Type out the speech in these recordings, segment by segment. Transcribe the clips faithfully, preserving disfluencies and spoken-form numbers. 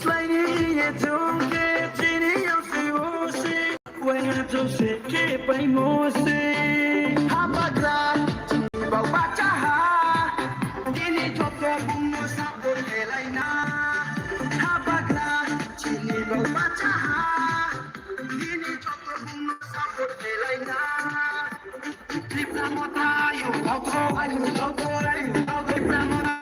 Slai ni ye chungke chini yo si wo si. Waya jose ke pai mo se. Habagra, chini bau bacha ha. Dini joto bungno sabo khelai na. Habagra, chini bau bacha ha. Dini joto bungno sabo khelai na. Tripura motha, ayo, logo, ayo, logo, ayo, logo, Tripura motha.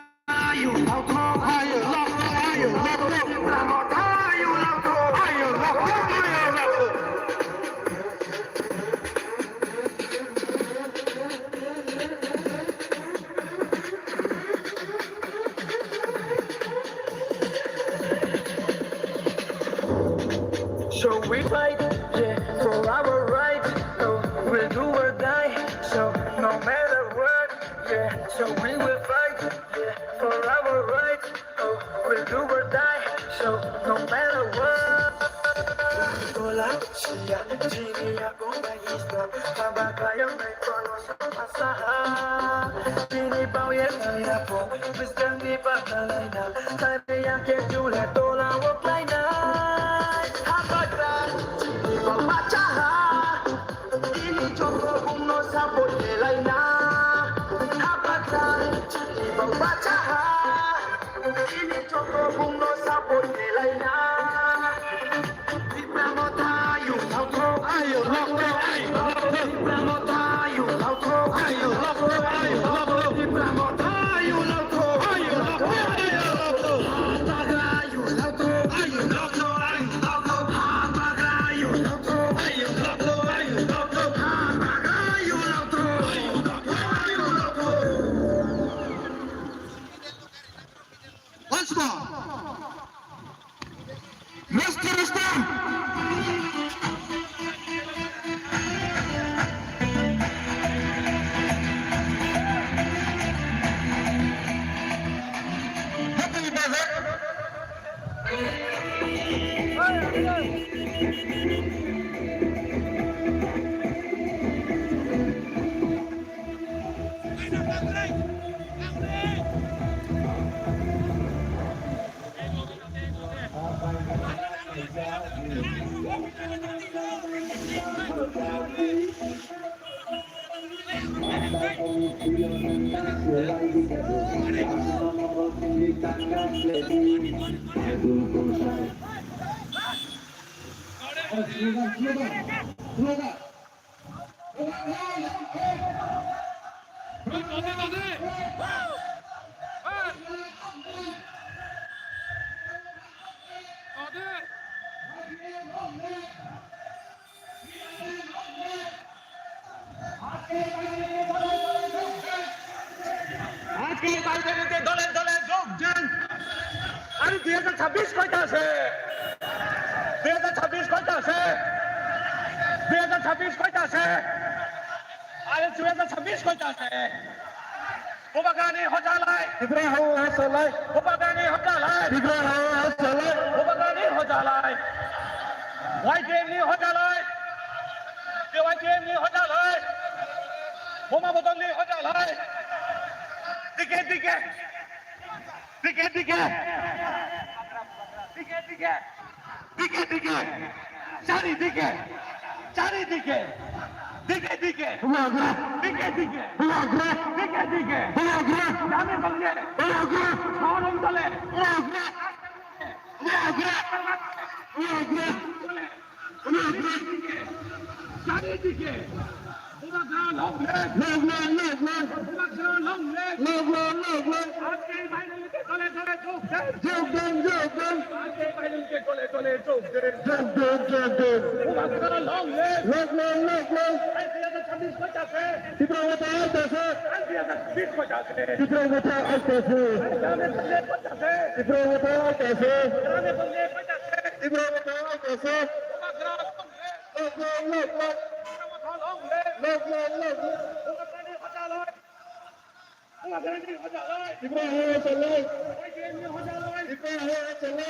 So we fight, yeah, for our right. Oh, we'll do or die. So no matter what, yeah. So we will fight, yeah, for our right. Oh, we'll do or die. So no matter what. Tola, siya, chini ya, kung isla, kabakaya, may kono sa pasaha. Chini bao ye, kaya po, biskan ni pakalay na. Tare ya ke jule, tola, wok lay na. Habakra, chini bao pachaha. Chini joto bungno support khelai na. Habakra, chini bao bachaha. Chini joto bungno support khelai na. Tipra motha, you love, ayo, love, ayo, love. Tipra motha, you love, ayo, love, ayo, love. Tipra motha, you love, ayo, love, ayo, love. Habakra, Once more. Rasta, rasta. Happy birthday. আজকে এই বাইরে নিতে দলে দলে যোগ দিন। আরে দুই হাজার ছাব্বিশ কয়টা আছে? দুই হাজার ছাব্বিশ কয়টা আছে? দুই হাজার ছাব্বিশ কয়টা আছে? আরে দুই হাজার ছাব্বিশ কয়টা আছে? Bubagrani hojalai. Tipra hao hojalai. Bubagrani hojalai. Tipra hao hojalai. Bubagrani hojalai. Y T M ni hojalai. Y T M ni hojalai. Boma bodolni hojalai. Dike, dike. Dike, dike. Dike, dike. Dike, dike. Charidike. Charidike. Dike, dike. Bubagra. Dike, dike. Bubagra. Dike, dike. Bubagra. Grame ganje. Bubagra. Shahor onchole. Bubagra. Bubagra. Bubagra. Bubagra. Charidike. Bubagra long live! Long, long, long, long! Bubagra long live! Long, long, long, long! আজকে এই বাহিনীকে দলে দলে যোগ দেন! যোগ দেন, যোগ দেন! আজকে এই বাহিনীকে দলে দলে যোগ দেন! যোগ দেন, যোগ দেন! Bubagra long live! Long, long, long, long! এই দুই হাজার ছাব্বিশ কইতাছে! তীব্র হতে আসতেছে! এই দুই হাজার ছাব্বিশ কইতাছে! তীব্র হতে আসতেছে! গ্রামে গঞ্জে কইতাছে! তীব্র হতে আসতেছে! গ্রামে গঞ্জে কইতাছে! তীব্র হতে আসতেছে! Bubagra long live! Long, long, long, long! Long, long, long, long! Tipra hao hojalai! Tipra hao hojalai!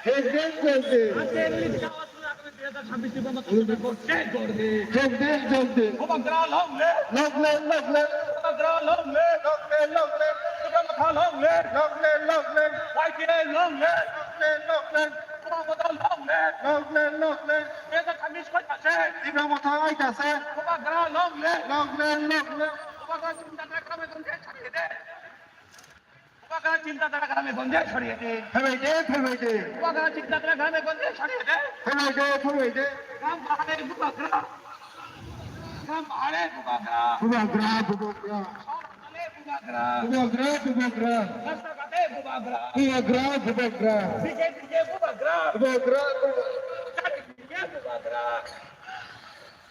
যোগ দিন, যোগ দিন। আজকে rally দিবস আগামী দুই হাজার ছাব্বিশ নির্বাচন করছে, করবে। যোগ দিন, যোগ দিন। বুবাগ্রা long live। Long live, long live। বুবাগ্রা long live। Long live, long live। তীব্র মথা long live। Long live, long live। ওয়াইটিএ long live। Long live, long live। বুবাগ্রা long live। Long live, long live। দুই হাজার ছাব্বিশ কই আছে? তীব্র মথা আইতাছে। বুবাগ্রা long live। Long live, long live। বুবাগ্রা চিন্তাধারা গ্রামে গঞ্জে ছড়িয়ে দে। বুবাগ্রা চিন্তাধারা গ্রামে গঞ্জে ছড়িয়ে দে। ফেবাই দে, ফেবাই দে। বুবাগ্রা চিন্তাধারা গ্রামে গঞ্জে ছড়িয়ে দে। ফেবাই দে, ফেবাই দে। গ্রাম পাহাড়ে বুবাগ্রা। গ্রাম পাহাড়ে বুবাগ্রা। বুবাগ্রা, বুবাগ্রা। শহর সকালে বুবাগ্রা। বুবাগ্রা, বুবাগ্রা। রাস্তাঘাটে বুবাগ্রা। বুবাগ্রা, বুবাগ্রা। দিকে দিকে বুবাগ্রা। বুবাগ্রা, বুবাগ্রা। চারিদিকে বুবাগ্রা।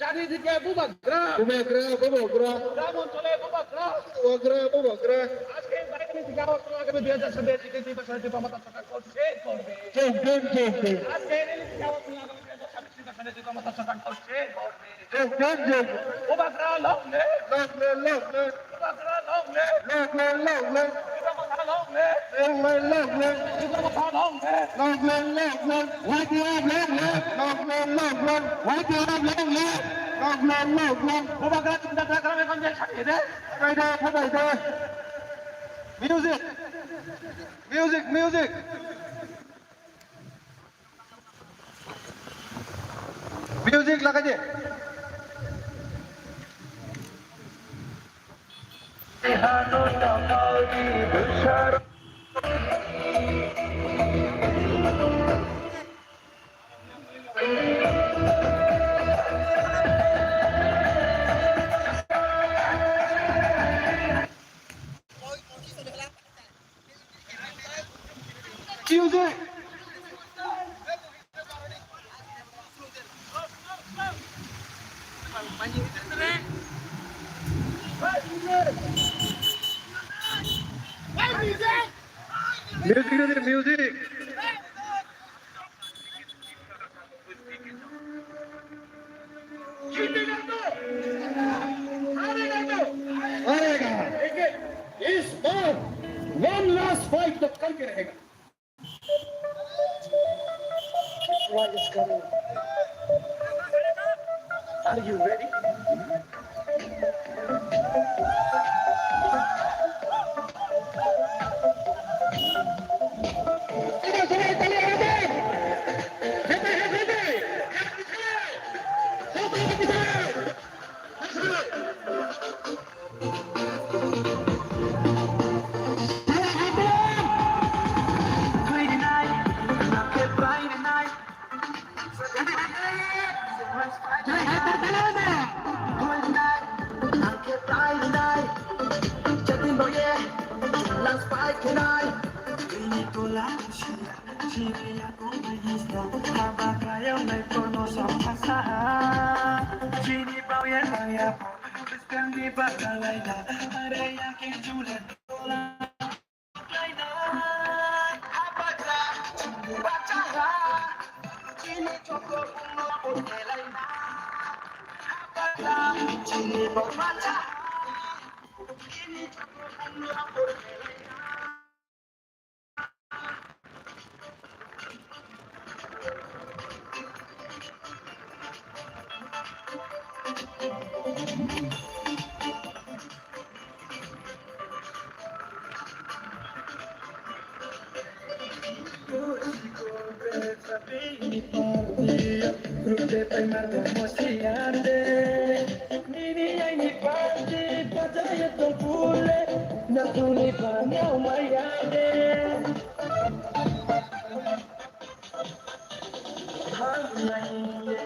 চারিদিকে বুবাগ্রা। বুবাগ্রা, বুবাগ্রা। গ্রাম অঞ্চলে বুবাগ্রা। বুবাগ্রা, বুবাগ্রা। আজকে বাইরে থেকে আবার শোনা যাবে দুই হাজার ছাব্বিশ নির্বাচনে তীব্র মথা সরকার করছে, করবে। যোগ দিন, যোগ দিন। আজকে বাইরে থেকে আবার শোনা যাবে দুই হাজার ছাব্বিশ নির্বাচনে তীব্র মথা সরকার করছে, করবে। যোগ দিন, যোগ দিন। বুবাগ্রা long live। Long live, long live। বুবাগ্রা long live। Long live, long live। তীব্র মথা long live। Long live, long live। তীব্র মথা long live। Long live, long live। ওয়াইটিএ long live। Long live, long live। ওয়াইটিএ long live। Long live, long live। বুবাগ্রা চিন্তাধারা গ্রামে গঞ্জে ছড়িয়ে দে। ফেবাই দে, ফেবাই দে। Music, music, music। Music lagai de. Music. Music, music, music. जीतेगा तो हारेगा तो हारेगा। लेकिन इस बार one last fight तो करके रहेगा। What is coming? Are you ready? Chini yakung bai hista, haba kayang bai kono song asa. Chini bauya bauya po, bistang ni bakalaina, are yakin jule tola. Haba ja, chini bacha ha, chini choko uno otelaina. Haba ja, chini bacha ha, chini choko uno otelaina. Rute paimar bo mosiyate. Nini aini party pachaya tongphule, nathuni banyao mayade. Hamnaiye,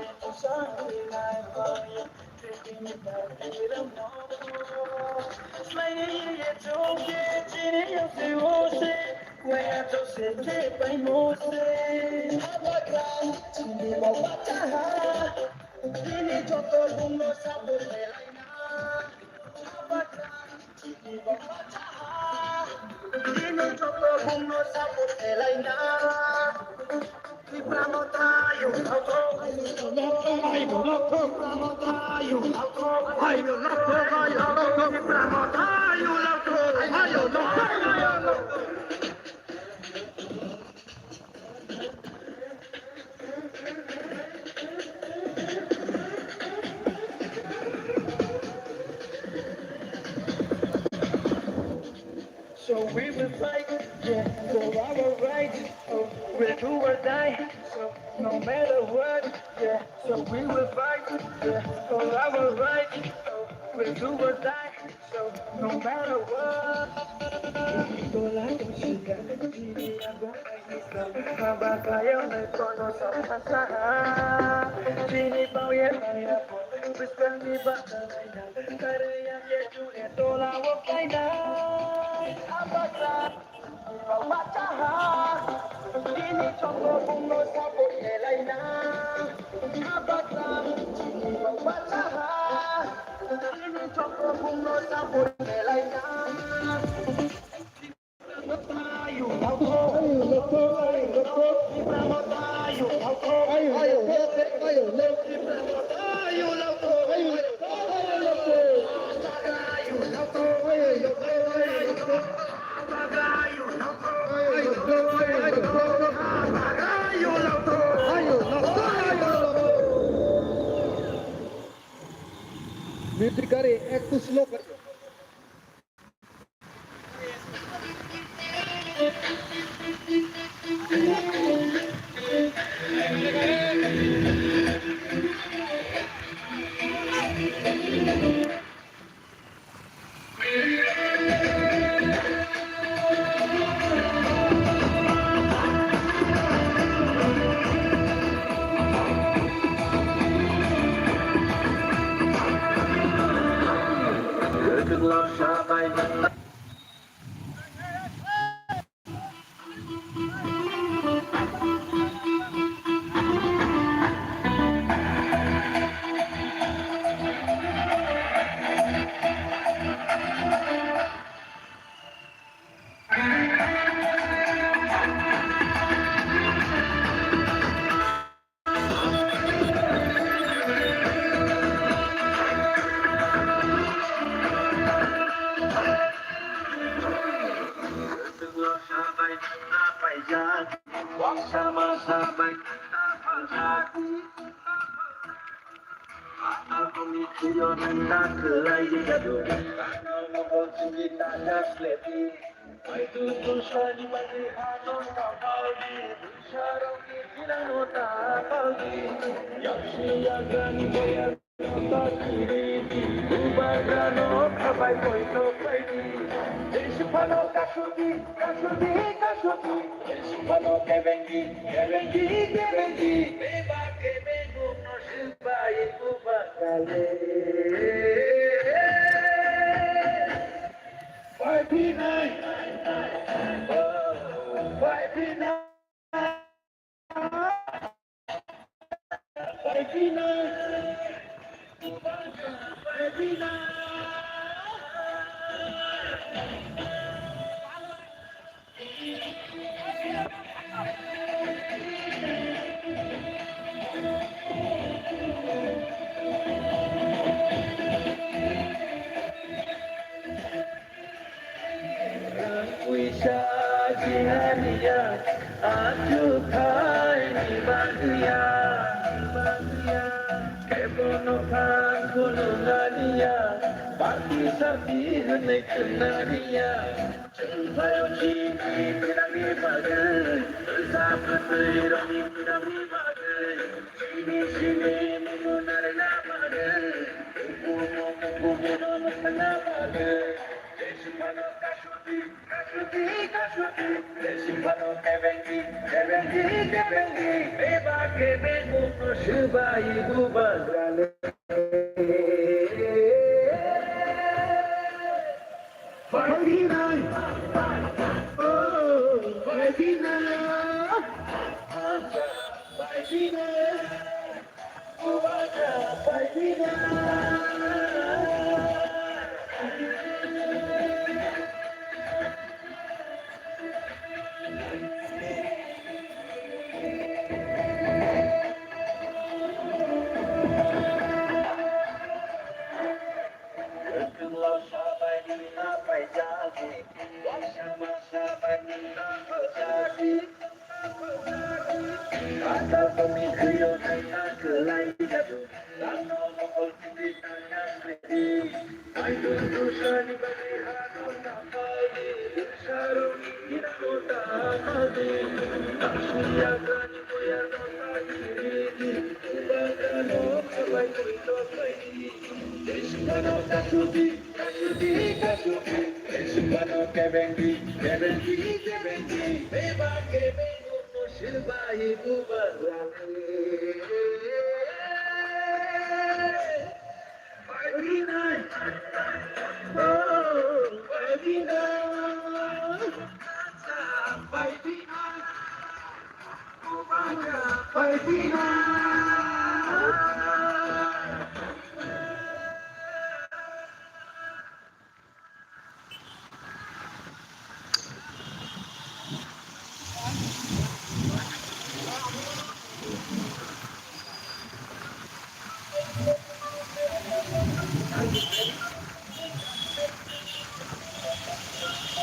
Fight, yeah, for our right, oh, we'll do or die. So no matter what, yeah, so we will fight, yeah, for our right, oh, we'll do or die. So no matter what. Tola kushika, chini abo aisa, haba kaya me kono sa sa. Chini pao ye maya po, biskang ni ba. Kare yang ye ju ye tola wo kaina. Abasa. Bachaha, ini chongo bungno support helaina. Abasa, bachaha, ini chongo bungno support helaina. Music kari, ek tu slow kari. Rang puisa jinganiya, achu khaini bagwiya, bagwiya. Kebono phan khulunganiya, party sarti hwnwi khwnaniya. Chwng phaio chini pinangni bagwi, twisa bwtwi rokni pinangni bagwi. Chini simi mumu narwkna bagwi, mumu mumu mumu narwkna bagwi. Tei siphano kasuti, kasuti, kasuti. Tei siphano kebengi, kebengi, kebengi. Beba kebengmungno swbai bubagrale. Phaiphinai. Oh, phaiphinai. Phaiphinai.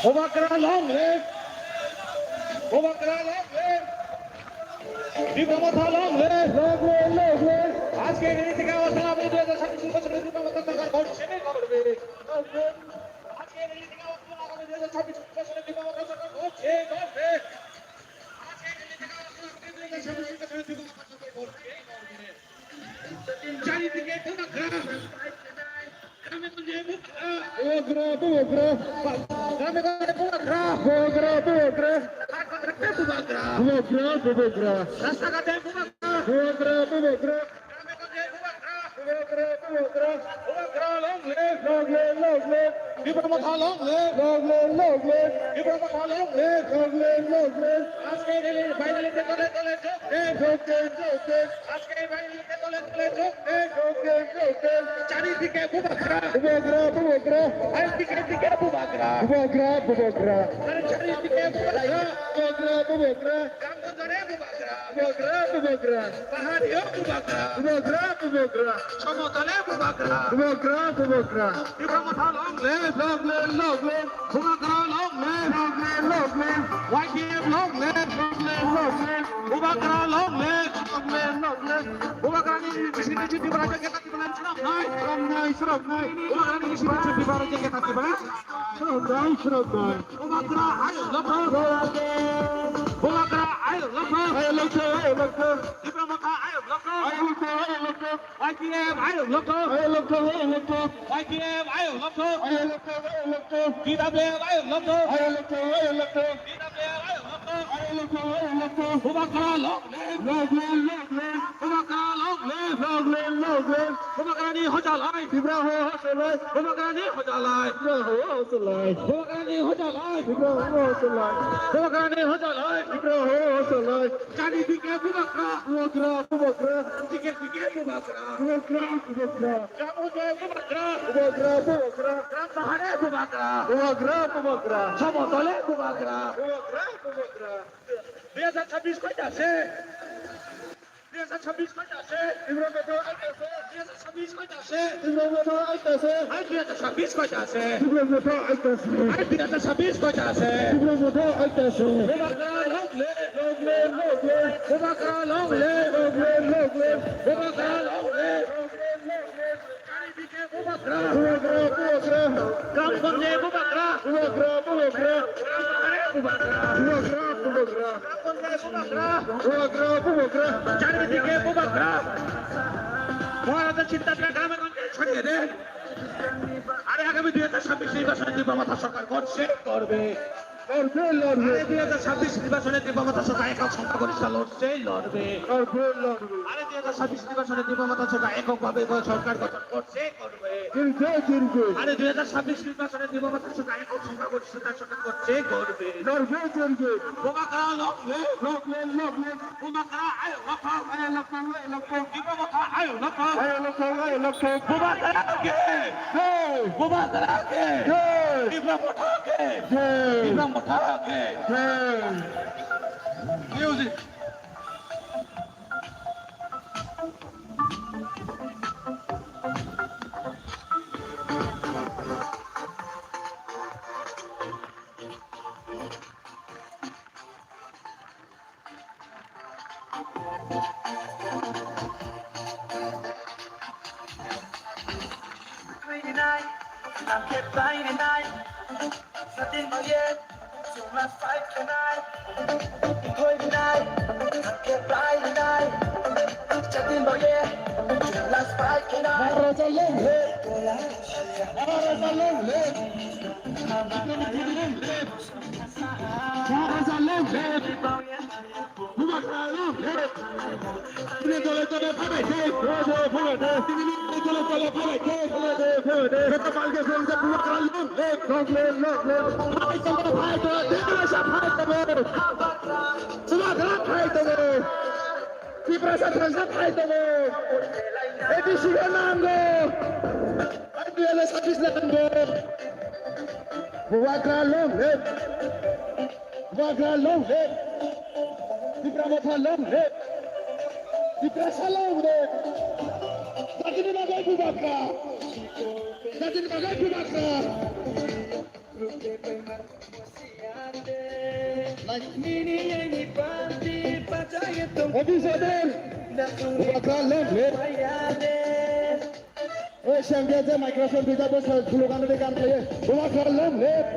Bubagra long live! Bubagra long live! Tipra Motha long live! Long live, long live! আজকে এই নীতি ব্যবস্থা আপনি দুই হাজার ছাব্বিশ বছরের নীতি ব্যবস্থা সরকার করছে, করবে। আজকে এই নীতি ব্যবস্থা আগামী দুই হাজার ছাব্বিশ বছরের নীতি ব্যবস্থা সরকার করছে, করবে। আজকে এই নীতি ব্যবস্থা আপনি দুই হাজার ছাব্বিশ বছরের নীতি ব্যবস্থা সরকার করছে, করবে। চারিদিকে Bubagra। গ্রামে গঞ্জে Bubagra। Bubagra, Bubagra। গ্রামে গঞ্জে Bubagra। Bubagra, Bubagra। ঘাটে ঘাটে Bubagra। Bubagra, Bubagra। রাস্তাঘাটে Bubagra। Bubagra, Bubagra। গ্রামে গঞ্জে Bubagra। Bubagra, Bubagra। Bubagra long live, long live, long live। Tipra Motha long live। Long live, long live। Tipra Motha long live। Long live, long live। আজকে এই rally, bike rally তে দলে দলে যোগ দিন। যোগ দিন, যোগ দিন। আজকে এই বাইক rally তে দলে দলে যোগ দিন। যোগ দিন, যোগ দিন। চারিদিকে Bubagra। Bubagra, Bubagra। আরে দিকে দিকে Bubagra। Bubagra, Bubagra। আরে চারিদিকে Bubagra। Bubagra, Bubagra। গ্রাম বন্দরে Bubagra। Bubagra, Bubagra। পাহাড়েও Bubagra। Bubagra, Bubagra। সমতলে Bubagra। Bubagra, Bubagra। Tipra Motha long live, long live, long live. Bubagra long live, long live, long live. Y T F long live, long live, long live. Bubagra long live, long live, long live. Bubagra ni bisi ni chuti bara jageta ti bala srok nai. Srok nai, srok nai. Bubagra ni bisi ni chuti bara jageta ti bala. Srok nai, srok nai. Bubagra hai lokho. Bubagra hai lokho. Hai lokho, hai lokho. Tipra Motha hai lokho. Hai lokho, hai lokho. Y T F hai lokho. Hai lokho, hai lokho. Y T F hai lokho. Hai lokho, hai lokho. T W F hai lokho. Hai lokho, hai lokho. T W F hai lokho. Hai lokho, hai lokho. Bubagra long live. Long live, long live. Bubagra long live. Long live, long live. Bubagra ni hojalai. Tipra ho hojalai. Bubagra ni hojalai. Tipra ho hojalai. Bubagra ni hojalai. Tipra ho hojalai. Bubagra ni hojalai. Tipra ho hojalai. Charidike Bubagra. Bubagra, Bubagra. Dike dike Bubagra. Bubagra, Bubagra. Gram Ujjoi Bubagra. Bubagra, Bubagra. Gram Pahare Bubagra. Bubagra, Bubagra. Somotole Bubagra. Bubagra, Bubagra. Dui hajar chabbish koita ase? Dui hajar chabbish koita ase? Timro motha aita ase? Dui hajar chabbish koita ase? Timro motha aita ase? Hai dui hajar chabbish koita ase? Timro motha aita ase? Hai dui hajar chabbish koita ase? Timro motha aita ase? Bubagra long live! Long live, long live! Bubagra long live! Long live, long live! Bubagra long live! Long live, long live! Charidike Bubagra! Bubagra, Bubagra! Gram Gunje Bubagra! Bubagra, Bubagra! Gram Pahare Bubagra! Bubagra, Bubagra! Gram Gunje Bubagra! Bubagra, Bubagra! Charidike Bubagra! Maharaja Chinta Grame Gunje chhoriye den. আরে আগামী দুই হাজার ছাব্বিশ নির্বাচনে তীব্র মাথা সরকার করছে, করবে। করবে, লড়বে। আরে দুই হাজার ছাব্বিশ নির্বাচনে তীব্র মাথা সরকার একক সংখ্যাগরিষ্ঠ লড়ছে, লড়বে। করবে, লড়বে। আরে দুই হাজার ছাব্বিশ নির্বাচনে তীব্র মাথা সরকার এককভাবে সরকার গঠন করছে, করবে। জিতবে, জিতবে। আরে দুই হাজার ছাব্বিশ নির্বাচনে তীব্র মাথা সরকার একক সংখ্যাগরিষ্ঠতার সরকার করছে, করবে। লড়বে, জিতবে। Bubagra long live, long live, long live. Bubagra ayuk lokho. Ayuk lokho, ayuk lokho. Tipra Motha ayuk lokho. Ayuk lokho, ayuk lokho. Bubagra ki jai. Bubagra ki jai. Tipra Motha ki jai. Tipra Motha ki jai. Music. Tini dole dole phabai de, dole dole phabai de. Tini dole dole phabai de, dole dole phabai de. Kata palke songsa Bubagra long live, long live, long live. Phabai tongo, phabai tongo, Tiprasa phabai tongo. Bubagra phabai tongo. Tiprasa thansa phabai tongo. A D C o nango. Dui hajar sabis nango. Bubagra long live. Bubagra long live. Tipra Motha long live. Tiprasa long live. Jatini bagwi Bubagra. Jatini bagwi Bubagra. Office order. Bubagra long live. Oi, siyang dia je microphone twijak bo sa slogan de kan khaye. Bubagra long live.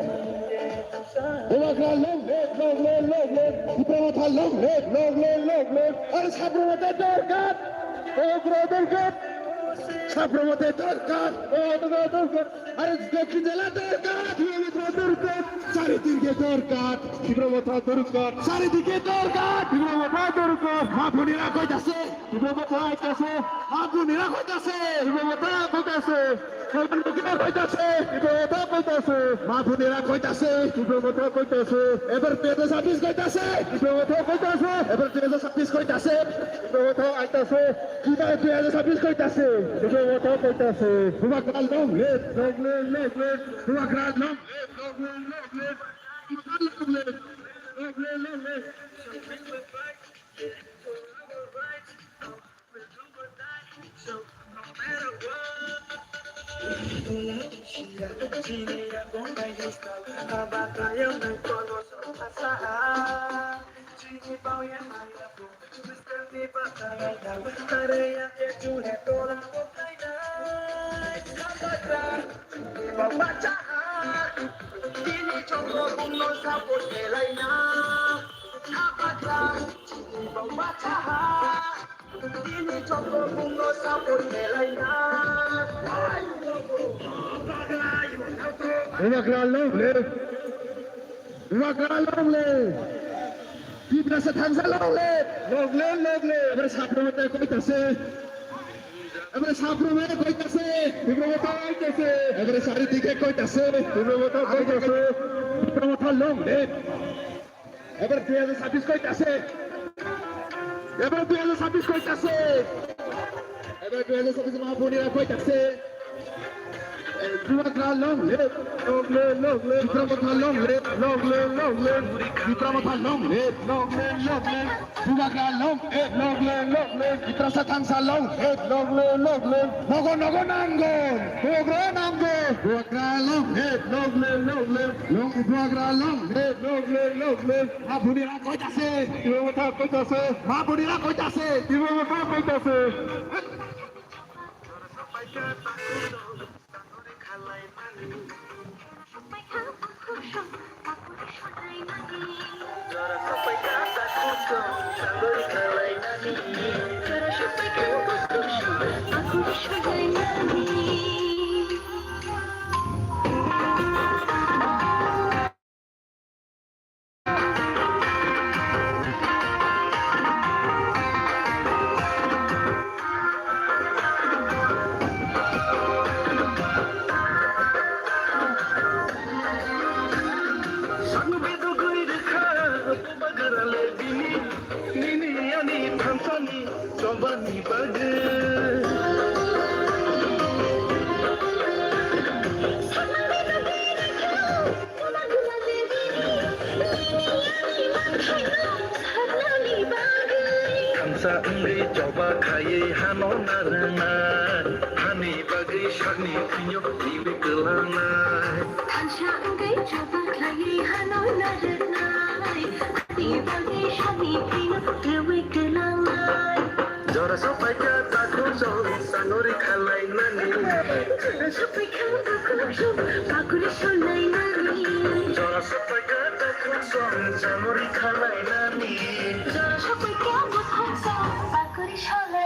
Bubagra long live, long live, long live. Tipra Motha long live, long live, long live. Are Sabromote dorkar. Bubagra dorkar. Sabromote dorkar. Bubagra dorkar. Are Dakshin Jela dorkar. Tipra Motha dorkar. Charidike dorkar. Tipra Motha dorkar. Charidike dorkar. Tipra Motha dorkar. Maphunira koitase. Tipra Motha koitase. Maphunira koitase. Tipra Motha koitase. Maphunira koitase. Tipra Motha koitase. Maphunira koitase. Tipra Motha koitase. Ebar dui hajar sabis koitase. Tipra Motha koitase. Ebar dui hajar sabis koitase. Tipra Motha koitase. Ebar dui hajar sabis koitase. Tipra Motha koitase. Bubagra long live, long live, long live. Bubagra long live, long live, long live. Bubagra long live, long live, long live. Bubagra long live. Bubagra long live. Tiprasa thansa long live. Long live, long live. Ebar Sabromote koitase. Ebar Sabromote koitase. Tipra Motha koitase. Ebar charidike koitase. Tipra Motha koitase. Tipra Motha long live. Ebar dui hajar sabis koitase. Ebar dui hajar sabis koitase. Ebar dui hajar sabis Maphunira koitase. Bubagra long live, long live, long live. Tipra Motha long live, long live, long live. Tipra Motha long live, long live, long live. Bubagra long live, long live, long live. Tiprasa thansa long live, long live, long live. Nogo nogo nango. Bubagra nango. Bubagra long live, long live, long live. Long Bubagra long live, long live, long live. Maphunira koitase. Tipra Motha koitase. Maphunira koitase. Tipra Motha koitase. Sanu bedo goi rikha, bubagra le bini, nini ani thansani. Chobani bagwi. Thansa wngwi choba khaiwi hano narwknai. Hani bagwi sakni thwino twiwi kwlangnai. Thansa wngwi choba khaiwi hano narwknai. Ani bagwi sani phino twiwi kwlangnai. Jora sopaikha takhuk chol sanuri khalainani. Jora sopaikha takhuk chol pakuri solainani. Jora sopaikha takhuk Song chamuri khalainani. Jora sokwi kebo thangsa, bakuri sola.